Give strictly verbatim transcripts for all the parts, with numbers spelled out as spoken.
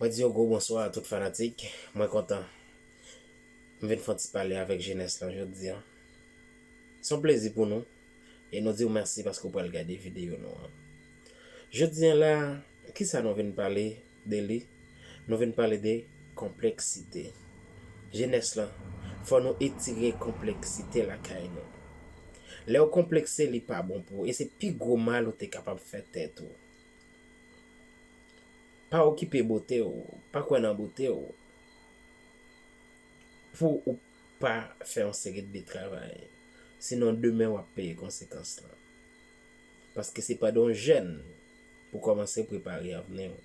Mwen di yon gwo bonswa a tout fanatik. Mwen kontan. M vin fè yon ti pale avèk jenès lan jodi a. Se yon plezi pou nou. E nou di w mèsi paske w pral gade videyo nou an. Jodi a la, kisa nou vin pale de li? Nou vin pale de konpleksite. Jenès lan, fò nou etire konpleksite lakay nou. Lè w konplekse, li pa bon pou ou. E se pi gwo mal ou te kapab fè tèt ou. Pa okipe bote w, pa kwè nan bote w. Pou ou pa fè yon seri de travay. Sinon, demen w ap peye konsekans lan. Paske se pandan w jèn pou kòmanse prepare avni w.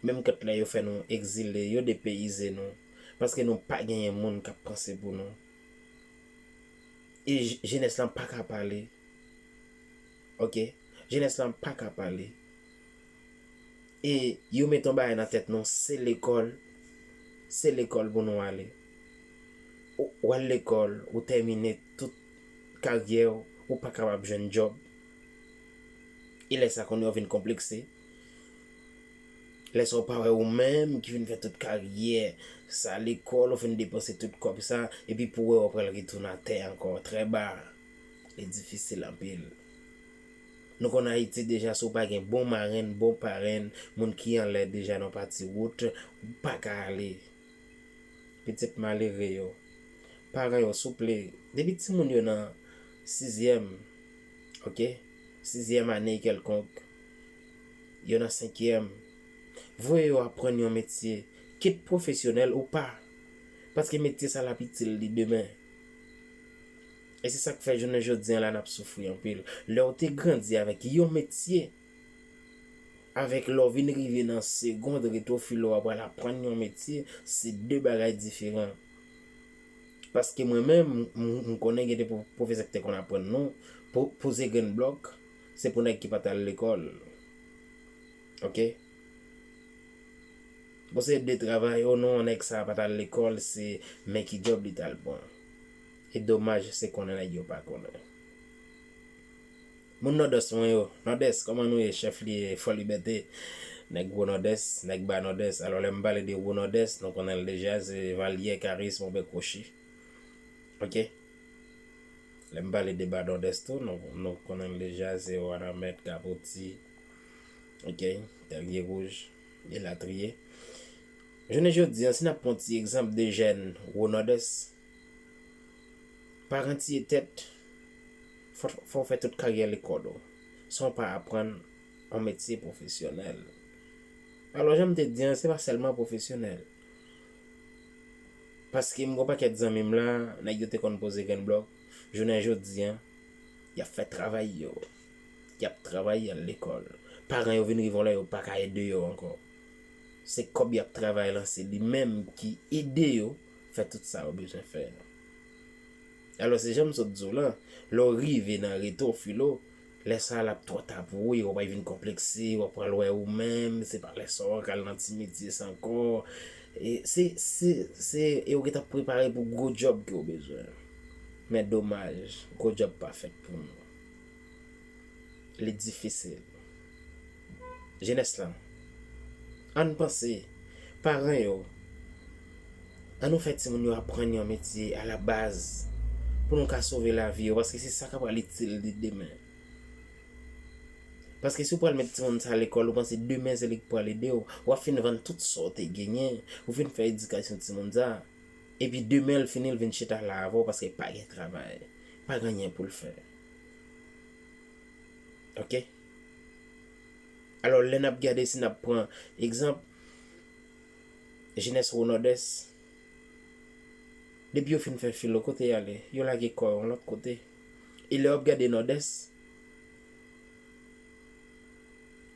Menm kant lè yo fè nou egzile, yo depeyize nou. Paske nou pa genyen moun k ap panse pou nou. E j-, jenès lan pa ka pale. Ok? Jenès lan pa ka pale. E yo met yon bagay nan tèt nou, se lekòl. Se lekòl pou nou ale. Ou, ou al lekòl, ou tèmine tout karyè w, ou pa kapab jwenn djòb. E lè sa kounye a w vin konplekse. Lè sa w pa wè ou menm ki vin fè tout karyè sa lekòl, ou fin depanse tout kòb sa, epi pou wè w pral retounen atè ankò, trè ba. Li difisil anpil. Nou konn Ayiti deja, si w pa gen bon marenn, bon parenn, moun ki anlè deja nan pati wout, ou pa ka ale. Pitit malere yo. Paran yo, souple, depi timoun yo nan sizyèm, ok, sizyèm ane kèlkonk, yo nan senkyèm, voye yo aprann yon metye, kit pwofesyonèl ou pa, paske metye sa l ap itil li demen. E se sa k fè jounen jodi a la n ap soufri anpil. Lè w te grandi avèk yon metye, avèk lè w vin rive nan segond, retwofilo, w ap pral aprann yon metye, se de bagay diferan. Paske mwen menm, m, m, m konnen gen de pwo-, pwofesè ki te konn aprann nou, po-, poze grenn blòk, se pou nèg ki pa t al lekòl. Ok? Bon, se de travay, o non, nèg sa a pa t al lekòl, se men ki djòb li t al pran. E domaj, se konnen nèg yo pa konnen. Moun Nòdès mwen yo, Nòdès, kòman nou ye? Chèf li ye, Fò Libète. Nèg Gwo Nòdès, nèg Ba Nòdès. Alò, lè m pale de Gwo Nòdès, nou konnen l deja, se Valyè, Karis, Monbè, Kwochi. Ok? Lè m pale de Ba Nòdès tou, nou, nou konnen l deja, se Wanament, Kapoti, ok, Tèlye Wouj, elatriye. Jounen jodi a, si n ap pran ti egzanp de jèn Gwo Nòdès, pa rantiye tèt, fò, fò w fè tout karyè lekòl ou, san w pa aprann yon metye pwofesyonèl. Alò, jan m te di an, se pa sèlman pwofesyonèl. Paske m gon pakèt zanmi m la, nèg yo te konn poze grenn blòk, jounen jodi a, y ap fè travay yo. Y ap travay, y al lekòl. Paran yo vin rive yon lè, yo pa ka ede yo ankò. Se kòb y ap travay lan, se li menm ki ede yo fè tout sa yo bezwen fè. Alò, se jan m sot di w lan, lè w rive nan retwofilo, lè sa a l ap twò ta pou ou, e w ap vin konplekse, w ap pral wè ou menm, se pa lè sa w ka al nan ti metye sa ankò. E se, se, se, e w gentan prepare pou gwo djòb ke w bezwen. Men domaj, gwo djòb pa fèt pou nou. Li difisil. Jenès lan, ann panse, paran yo, ann nou fè timoun yo aprann yon metye alabaz pou nou ka sove lavi yo, paske se sa k ap pral itil li demen. Paske si w pral met timoun sa lekòl, ou panse demen se li k pral ede w, w ap fin vann tout sa w te genyen, ou fin fè edikasyon timoun sa, epi demen l fini, l vin chita la avè w paske pa gen travay, pa gen anyen pou l fè. Ok? Alò, lè n ap gade, si n ap pran egzanp, jenès Gwo Nòdès, depi yo fin fè filo, kote y ale? Yo lage kò yo yon lòt kote. E lè w ap gade Nòdès,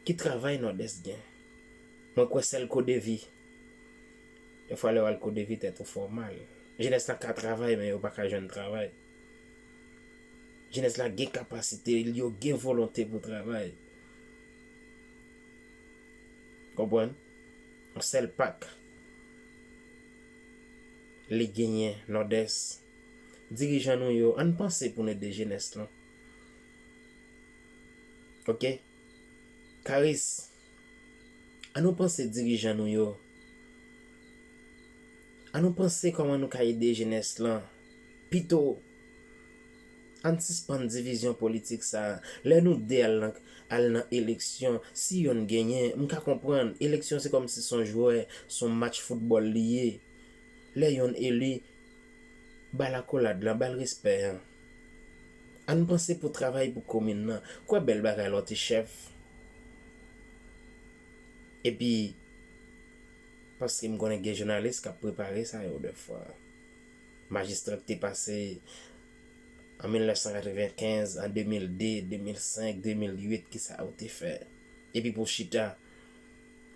ki travay Nòdès gen? Mwen kwè sèl Kodevi. Dèfwa lè w al Kodevi, tèt ou fè w mal. Jenès la ka travay, men yo pa ka jwenn travay. Jenès la gen kapasite, yo gen volonte pou travay. Konprann? Yon sèl pak li genyen, Nòdès. Dirijan nou yo, ann panse pou n ede jenès lan. Ok? Karis, An nou panse dirijan nou yo. An nou panse kòman nou ka ede jenès lan. Pito, ann sispann divizyon politik sa a. Lè nou de al nan, al nan eleksyon, si yonn genyen, m ka konprann. Eleksyon se kòmsi se yon jwè, se yon match foutbòl li ye. Lè yonn eli, ba l akolad lan, ba l respè an. Ann panse pou travay pou komin nan. Kwè bèl bagay lè w te chèf. Epi, paske m konnen gen jounalis k ap prepare sa yo dèfwa. Majistra k te pase an mil nèf san katrevenkenz, an de mil de, de mil senk, de mil uit, kisa ou te fè? Epi pou w chita,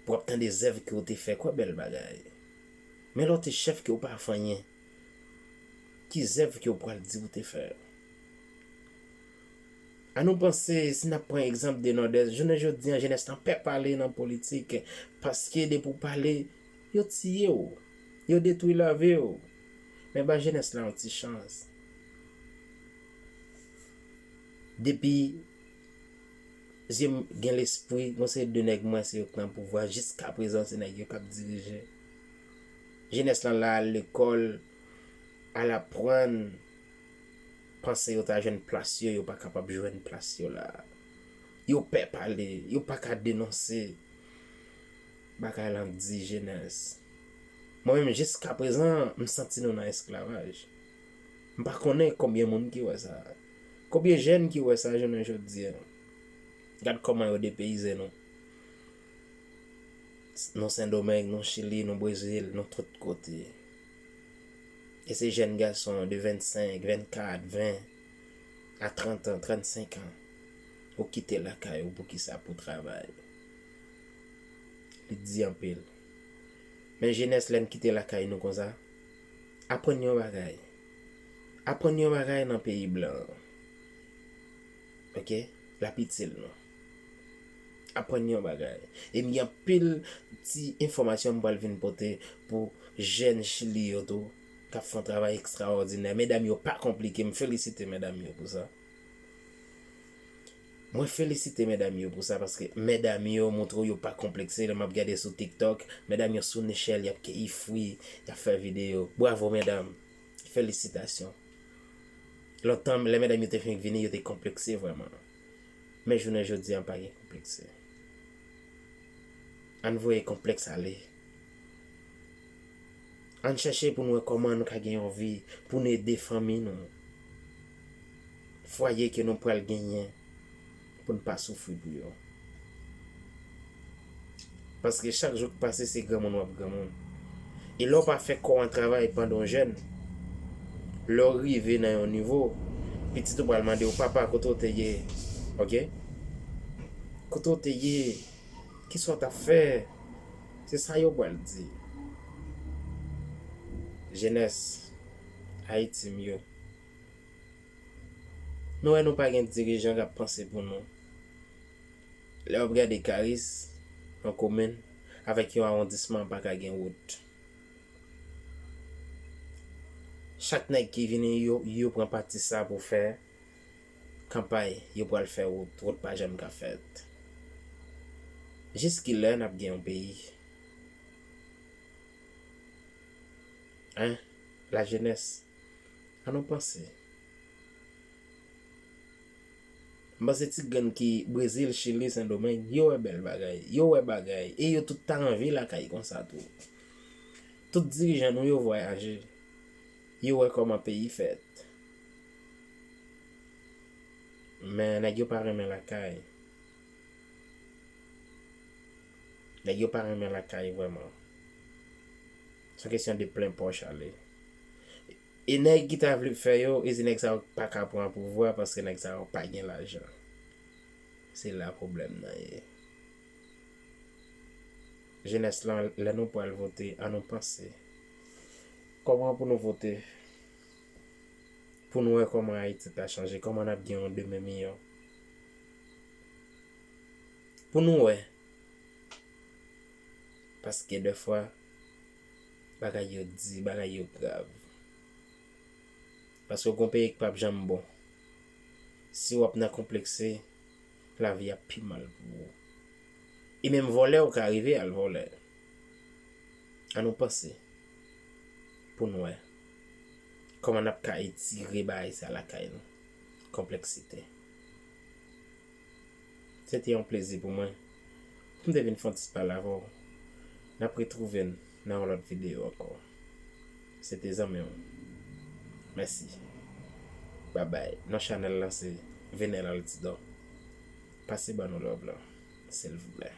pou w ap tande zèv ke w te fè, kwè bèl bagay. Men lè w te chèf ke w pa fè anyen, ki zèv ke w pral di w te fè? An nou panse, si n ap pran egzanp de Nòdès, jounen jodi an, jenès lan pè pale nan politik, paske depi w pale, yo tiye w, yo detwi lavi w. Men ba jenès la yon ti chans. Depi je m gen lespri, gon seri de nèg mwen se yo k nan pouvwa, jiskaprezan se nèg yo k ap dirije. Jenès lan la al lekòl, al aprann, panse yo ta jwenn plas yo, yo pa kapab jwenn plas yo la. Yo pè pale, yo pa ka denonse. Bagay lan di jenès. Mwen menm jiskaprezan, m santi nou nan esklavaj. M pa konnen konbyen moun ki wè sa. Konbyen jèn ki wè sa jounen jodi a. Gad kòman yo depeyize nou. Nou Sendomeng, nou Chili, nou Brezil, nou tout kote. E se jèn gason de vennsenk, vennkat, ven a trant an, trannsenk an. Ou kite lakay ou poukisa? Pou travay. Li di anpil. Men jenès, lè n kite lakay nou konsa, aprann yon bagay. Aprann yon bagay nan peyi blan an. Oke? L ap itil nou. Aprann yon bagay. E m gen anpil ti enfòmasyon m pral vin pote pou jèn Chili yo tou, k ap fè yon travay ekstraòdinè. Medam yo pa konplike, m felisite medam yo pou sa. Mwen felisite medam yo pou sa, paske medam yo montre w yo pa konplekse. Lè m ap gade sou TikTok, medam yo sou nechèl, y ap keyi fwi, y ap fè videyo. Bravo, medam! Felisitasyon! Lontan, lè medam yo te fenk vini, yo te konplekse vrèman. Men jounen jodi a, pa gen konplekse. Ann voye konplèks ale. Ann chèche pou n wè kòman nou ka gen yon vi, pou n ede fanmi nou. Fwaye ke nou pral genyen, pou n pa soufri pou yo. Paske chak jou k pase, se granmoun w ap granmoun. E lè w pa fè kò w an travay pandan w jèn, lè w rive nan yon nivo, pitit ou pral mande w, "Papa, kote w te ye?" Oke? "Kote w te ye? Kisa w t ap fè?" Se sa yo pral di. Jenès Ayiti m yo. Nou wè nou pa gen dirijan k ap panse pou nou. Lè w ap gade Karis, yon komin, avèk yon awondisman pa ka gen wout. Chak nèg ki vini, yo, yo pran pati sa pou fè kanpay, yo pral fè wout, wout pa janm ka fèt. Jiskilè n ap gen yon peyi? Hein? Lajenès, ann nou panse. M panse ti grenn ki Brezil, Chili, Sendomeng, yo wè bèl bagay, yo wè bagay, e yo tout ta anvi lakay konsa tou. Tout dirijan nou yo vwayaje, yo wè kòman peyi fèt. Men nèg yo pa renmen lakay. Nèg yo pa renmen lakay vrèman. Se yon kesyon de plen pòch ale. E nèg ki ta vle fè yo, e se nèg sa yo pa ka pran pouvwa paske nèg sa yo pa gen lajan. Se la pwoblèm nan ye. Jenès lan, lè nou pral vote, ann nou panse. Kòman pou nou vote? Pou nou wè kòman Ayiti ka chanje, kòman n ap gen yon demen miyò. Pou nou wè. Paske dèfwa, bagay yo di, bagay yo grav. Paske w gon peyi k p ap janm bon. Si w ap nan konplekse, lavi ap pi mal pou ou. E menm vòlè ou ka rive al vòlè. An nou panse pou n wè kòman n ap ka etire bagay sa lakay nou. Konplèksite. Se te yon plezi pou mwen pou m te vin fè yon ti pale avè w. N ap retwouve n nan yon lòt videyo ankò. Se te zanmi w. Mèsi. Babay. Non chanèl lan se Venel Altidor. Pase ban nou love lan, silvouplè.